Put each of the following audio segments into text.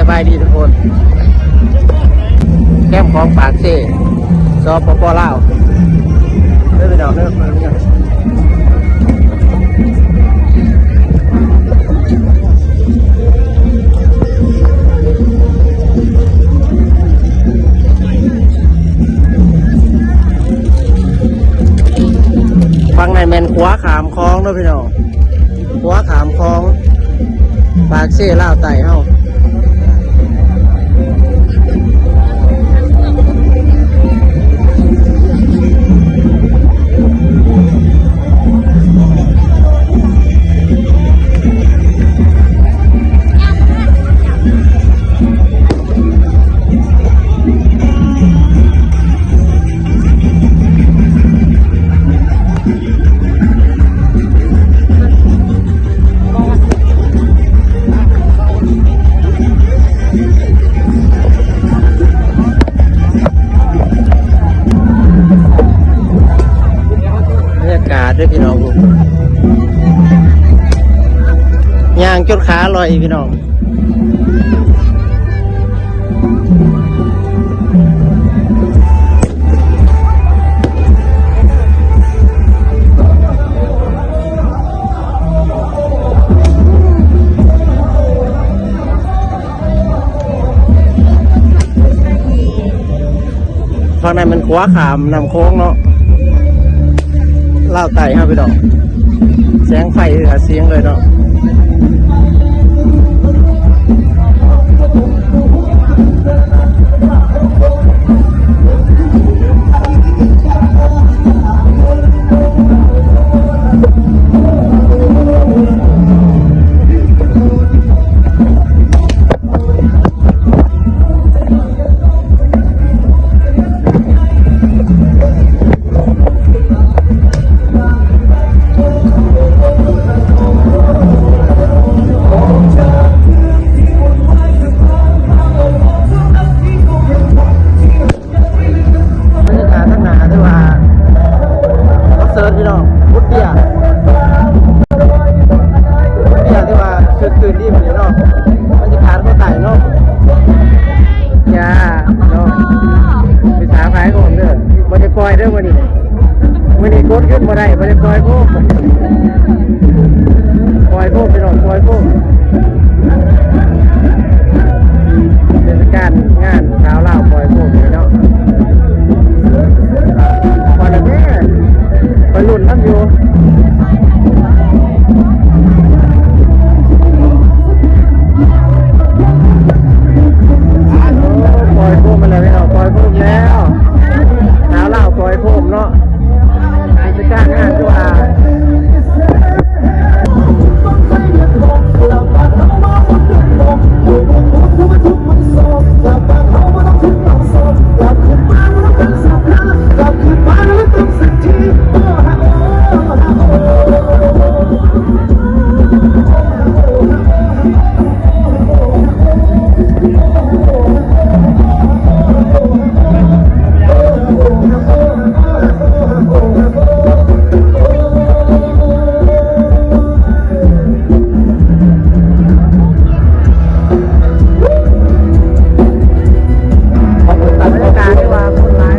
ບາຍດີທຸກຄົນ ແຄມຂອງປາກເຊ ສປປ ລາວ ເດີພີ່ນ້ອງເດີ. ຝັ່ງໃນແມ່ນຂົວຂ້າມຂອງເດີພີ່ນ້ອງ ຂົວຂ້າມຂອງປາກເຊລາວໃຕ້ເຮົາ. ບັນຍາກາດເດີພີ່ນ້ອງ ຍ່າງຈົນຂາລອຍພີ່ນ້ອງ. ຝັ່ງນັ້ນແມ່ນຂົວຂ້າມນ້ຳໂຂງເນາະ ລາວໃຕ້ເຮົາພີ່ນ້ອງ. ແສງໄຟເຮືອສຽງເລີຍເນາະ. ບັນຍາກາດທາງໜ້າຖືວ່າ ຄອນເສີດພີ່ນ້ອງ ບຸດເບຍ ບຸດເບຍຖືວ່າຄຶກຄື້ນດີມື້ນີ້ເນາະ ບັນຍາກາດຄົນໃຕ້ເນາະ. ຢ່າເນາະ ໄປສາວຂາຍຂອງເດີ ບໍ່ໄດ້ປ່ອຍເດີມື້ນີ້ ມື້ນີ້ກົດຂຶ້ນບໍ່ໄດ້ ບໍ່ໄດ້ປ່ອຍໂຄມ ປ່ອຍໂຄມພີ່ນ້ອງ ປ່ອຍໂຄມ. ເທດສະການງານສາວລາວປ່ອຍໂຄມເນາະ ວ່າແລ້ວເດີ ໄປລຸ້ນນຳຢູ່. ໂອ້ ປ່ອຍໂຄມມາແລ້ວພີ່ນ້ອງ ປ່ອຍໂຄມແລ້ວ ສາວລາວປ່ອຍໂຄມເນາະ ເທດສະການງານຄືວ່າ. ບັນຍາກາດທີ່ວ່າຄົນຫຼາຍ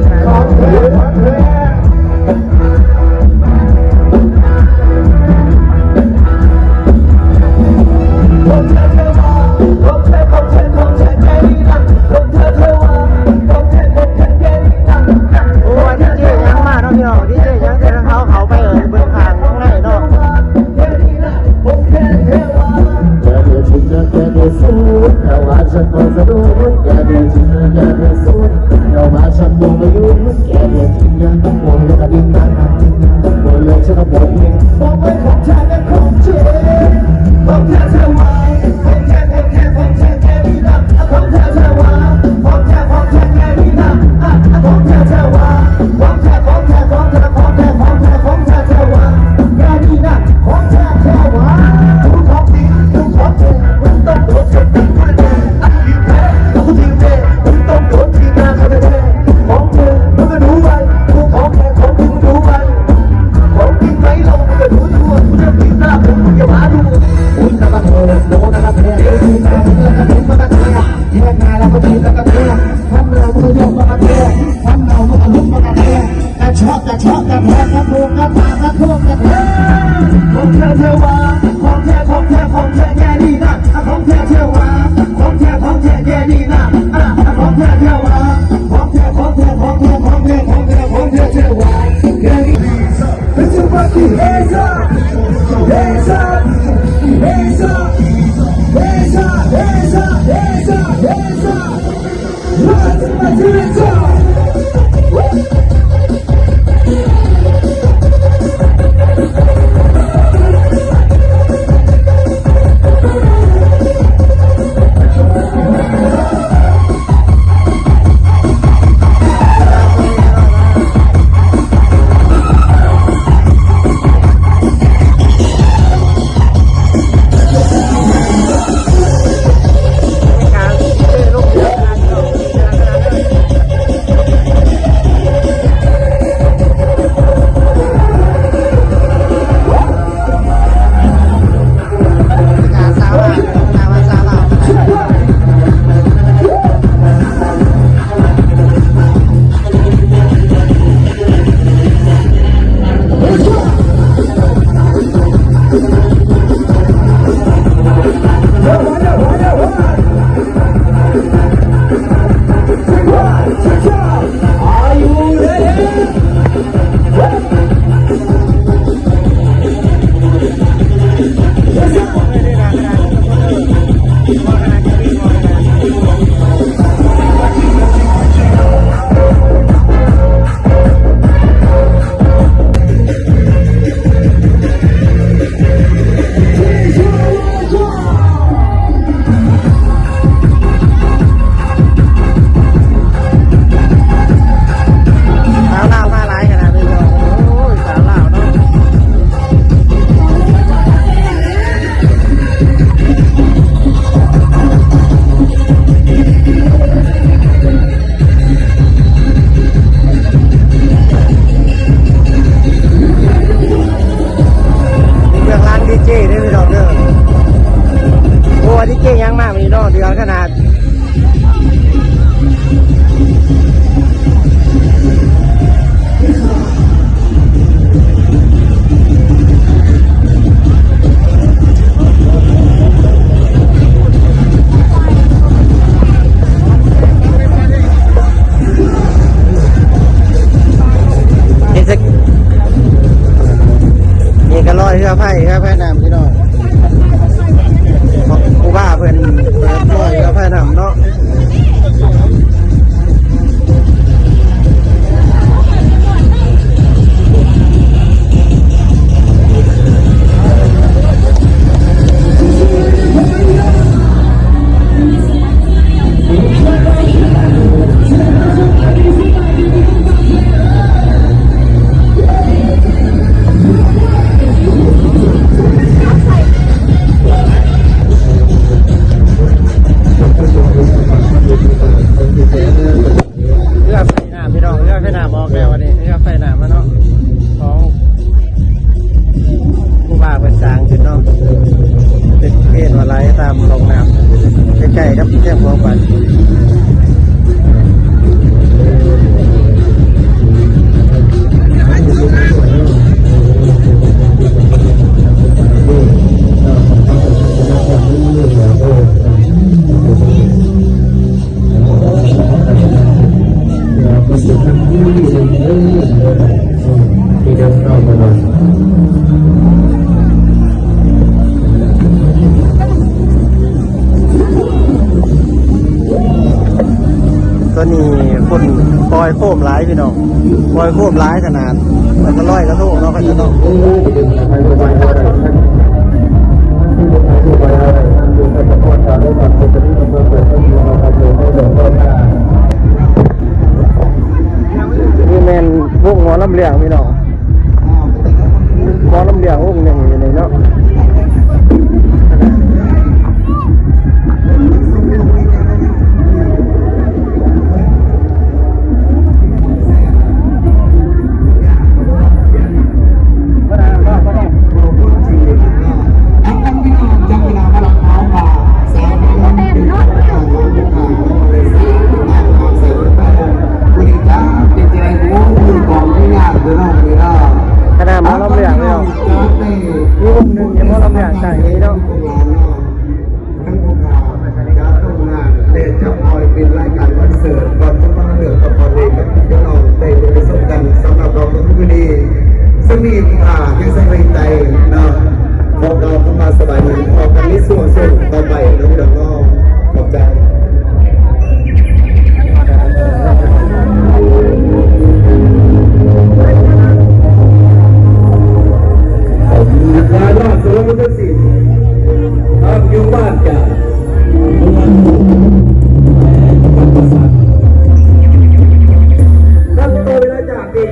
ນີ້ເນາະ ເດືອດຂະໜາດ. ນີ້ກໍລອຍເຮືອໄຟ ເຮືອໄຟນ້ຳ ພີ່ນ້ອງ. ຄູບາເພິ່ນເປີດລອຍເຮືອໄຟນ້ຳເນາະ. ເຮືອໄຟນ້ຳ ພີ່ນ້ອງ ເຮືອໄຟນ້ຳອອກແລ້ວ ອັນນີ້ເຮືອໄຟນ້ຳມາເນາະ ຂອງຄູບາເພິ່ນສ້າງຂຶ້ນເນາະ ເປັນເພນວ່າໄຫຼຕາມຮ່ອງນ້ຳ ໃກ້ໆກັບແຄມຂອງວັດ. ຕອນນີ້ຄົນປ່ອຍໂຄມຫຼາຍ ພີ່ນ້ອງ ປ່ອຍໂຄມຫຼາຍຂະໜາດ ແລ້ວກໍລອຍກະທົງເນາະ ເຂົາເຈົ້າເນາະ. ນີ້ແມ່ນວົງໝໍລຳຫຼຽງ ພີ່ນ້ອງ ໝໍລຳຫຼຽງວົງໜຶ່ງຢູ່ນີ້ເນາະ. ຂະໜາດໝໍລຳຫຼຽງເນາະ ມີວົງໜຶ່ງທີ່ໝໍລຳຫຼຽງຕັ້ງຢູ່ນີ້ເນາະ. ທັງຜູ້ຂ້າຈະລົງນາມ ແລະ ຈະປ່ອຍເປັນລາຍການຄອນເສີດ ກ່ອນຈະມາເລີ່ມກັບຄອນເລງກັບພີ່ນ້ອງໄດ້ໄປຊົມກັນ ສຳລັບເຮົາໃນມື້ນີ້. ສ່ຳນີ້ຜູ້ຂ້າຍັງສະບາຍໃຈເນາະ ຂໍກ່າວຄຳວ່າສະບາຍດີ ພໍ້ກັນໃນຊ່ວງ ຊ່ວງຕໍ່ໄປເນາະ ພີ່ນ້ອງເນາະ ຂອບໃຈ. ລາຊະວົງພຸດທະສິງ ທາງຢູ່ບ້ານຈາ ເມືອງ ແລະ ຈຳປາສັກ. ນັບຕໍ່ເວລາຈາກນີ້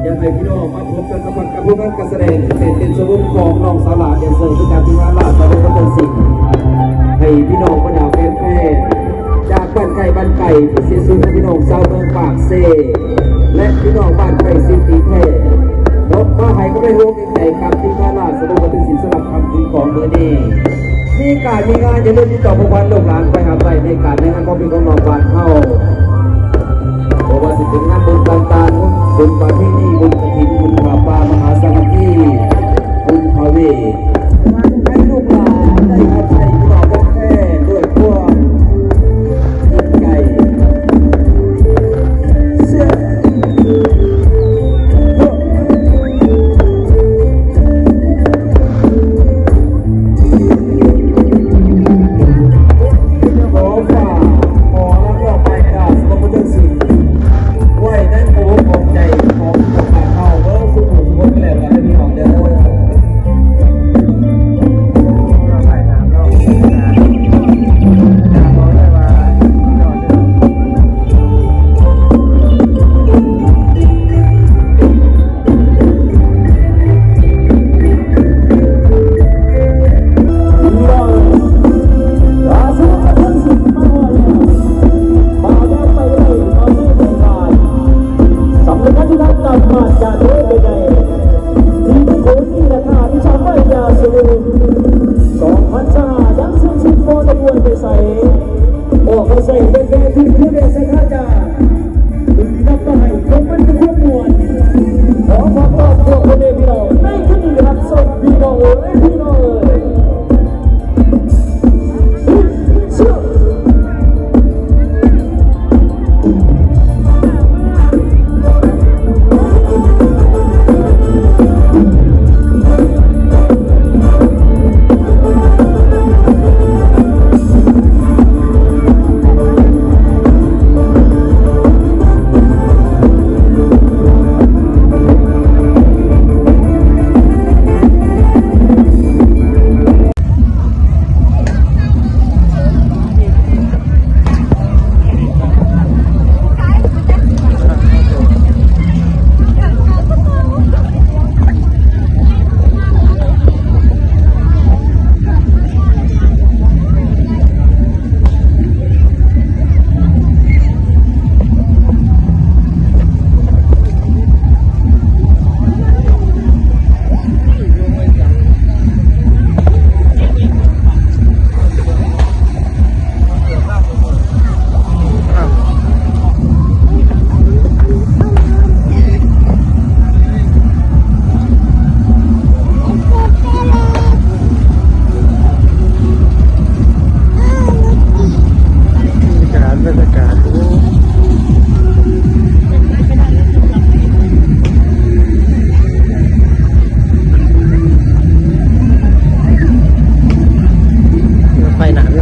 ຢາກໃຫ້ພີ່ນ້ອງມາພົບກັນສຳຜັດກັບຜົນງານການສະແດງ ແລະ ເຕັ້ນສະວົງຂອງນ້ອງສາວຫຼ້າແດນເຊີ ຈາກທີມງານລາຊະວົງພຸດທະສິງ ໃຫ້ພີ່ນ້ອງບັນດາແຟນໆ ຈາກບ້ານໃກ້ບ້ານໄກ ເປັນເສຍສູນໃຫ້ພີ່ນ້ອງຊາວເມືອງປາກເຊ ແລະ ພີ່ນ້ອງບ້ານໃກ້ຊິດຕີແທ້ ເນາະ ມາໃຫ້ກຳລັງແຮງໃຈກັບທີມງານລາຊະວົງພຸດທະສິງ ສຳລັບຄ່ຳຄືນຂອງມື້ນີ້. ມີການມີງານ ຢ່າລືມຕິດຕໍ່ພົວພັນລູກຫຼານໄປຫາໄປໃນການໃນງານຂອງພີ່ຂອງນ້ອງບ້ານເຮົາ ບໍ່ວ່າຊິເປັນງານບຸນຕ່າງໆ ບຸນປະເພນີ ບຸນກະຖິນ ບຸນຜ້າປ່າມະຫາສາມັກຄີ ບຸນພະເວດ ໃຫ້ລູກຫຼານໄດ້ຮັບໃຊ້ພີ່ນ້ອງແທ້ດ້ວຍຄວາມຈິດໃຈ. ຂໍຝາກ ຂໍຮັບດອກໄມ້ ດາວສຸພາພະບຸດເດີສິງ ໄວ້ໃນອ້ອມອົກອ້ອມໃຈຂອງພວກເຮົາເບິດສູ່ຜູ້ສູ່ຄົນໄປແລ້ວກັນເດີ ພີ່ນ້ອງເດີ.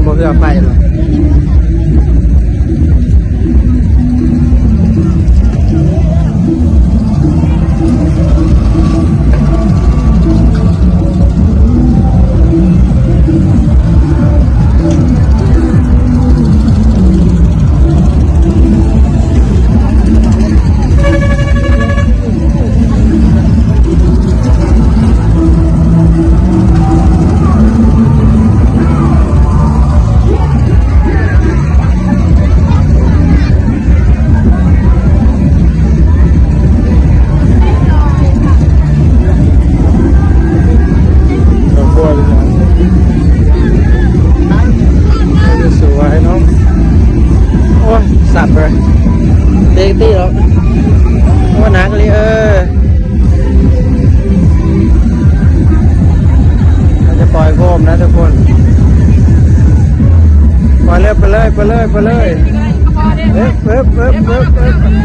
ບໍ່ເຮືອໄປເລີຍ. ສວຍເນາະ. ໂອ້ຍ ສັບເລີຍ ເບຣກຕີແລ້ວ. ໂອ້ ໜັກອີ່ຫຼີ ເອີ. ເຮົາຈະປ່ອຍໂຄມນະທຸກຄົນ. ປ່ອຍເລີຍ ໄປເລີຍ ໄປເລີຍ ໄປເລີຍ. ເອີບ ເອີບ ເອີບ ເອີບ ເອີບ ເອີ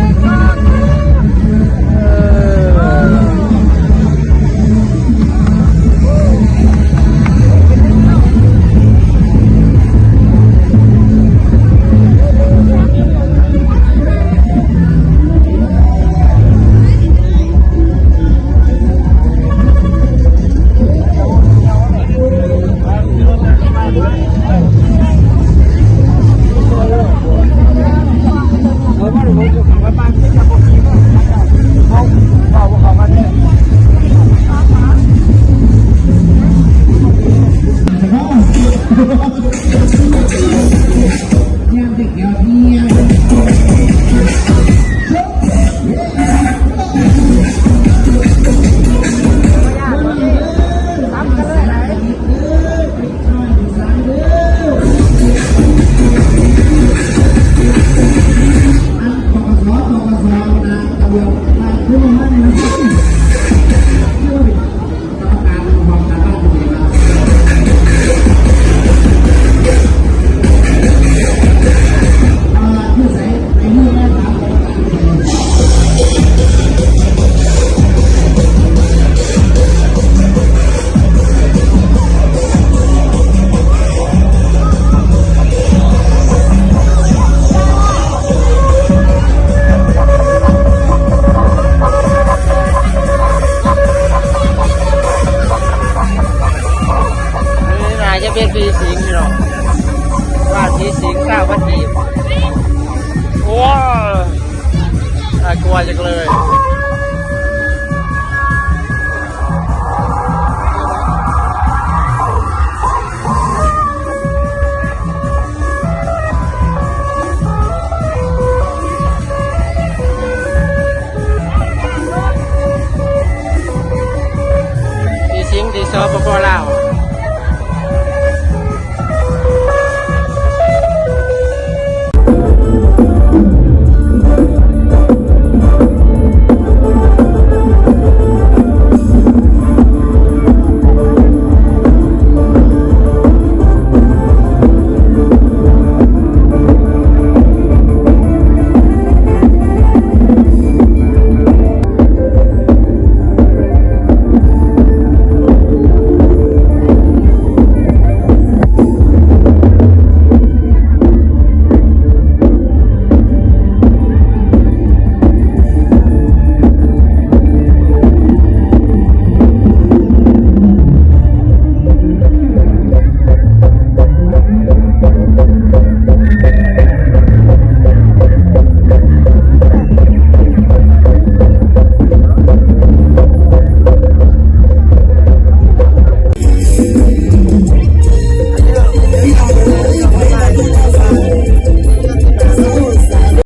ບ.